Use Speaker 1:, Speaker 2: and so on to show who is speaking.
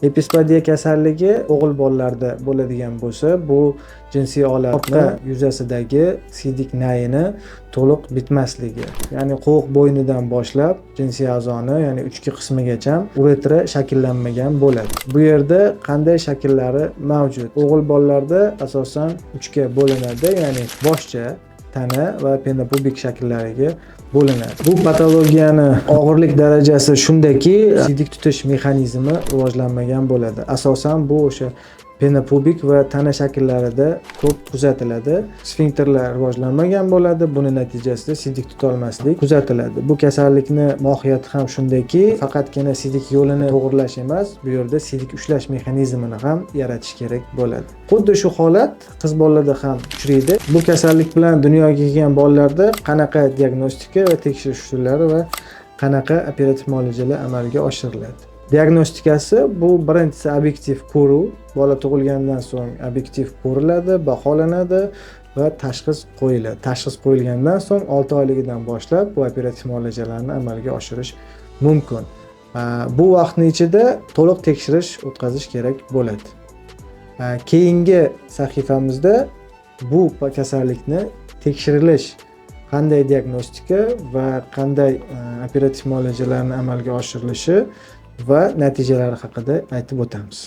Speaker 1: Epispadiya kasalligi o'g'il bolalarda bo'ladigan bo'lsa, bu jinsiy olatni yuzasidagi siydik nayini to'liq bitmasligi, ya'ni qovoq bo'ynidan boshlab jinsiy a'zoni, ya'ni uchki qismigacha uretra shakllanmagan bo'ladi. Bu yerda qanday shakllari mavjud? O'g'il bolalarda asosan uchga bo'linadi, ya'ni boshcha, tana va penopubik shakllariga bo'linadi. Bu patologiyani og'irlik darajasi shundaki, siydik tutish mexanizmi rivojlanmagan bo'ladi. Asosan bu o'sha penopubik va tana shakllarida ko'p kuzatiladi. Sfinkterlar rivojlanmagan bo'ladi. Buni natijasida siydik tutolmaslik kuzatiladi. Bu kasallikni mohiyati ham shundaki, faqatgina siydik yo'lini to'g'irlash emas, bu yerda siydik ushlash mexanizmini ham yaratish kerak bo'ladi. Xuddi shu holat qiz bolalarda ham uchraydi. Bu kasallik bilan dunyoga kelgan bolalarda qanaqa diagnostika va tekshirish usullari va qanaqa operativ muolajalar amalga oshiriladi? Diagnostikasi bu birinchisi obyektiv ko'ruv. Bola tug'ilgandan so'ng obyektiv ko'riladi, baholanadi va tashxis qo'yiladi. Tashxis qo'yilgandan so'ng 6 oyligidan boshlab bu operativ muolajalarni amalga oshirish mumkin. Bu vaqtni ichida to'liq tekshirish o'tkazish kerak bo'ladi. Keyingi sahifamizda bu kasallikni tekshirilish, qanday diagnostika va qanday operativ muolajalarni amalga oshirilishi va natijalari haqida aytib o'tamiz.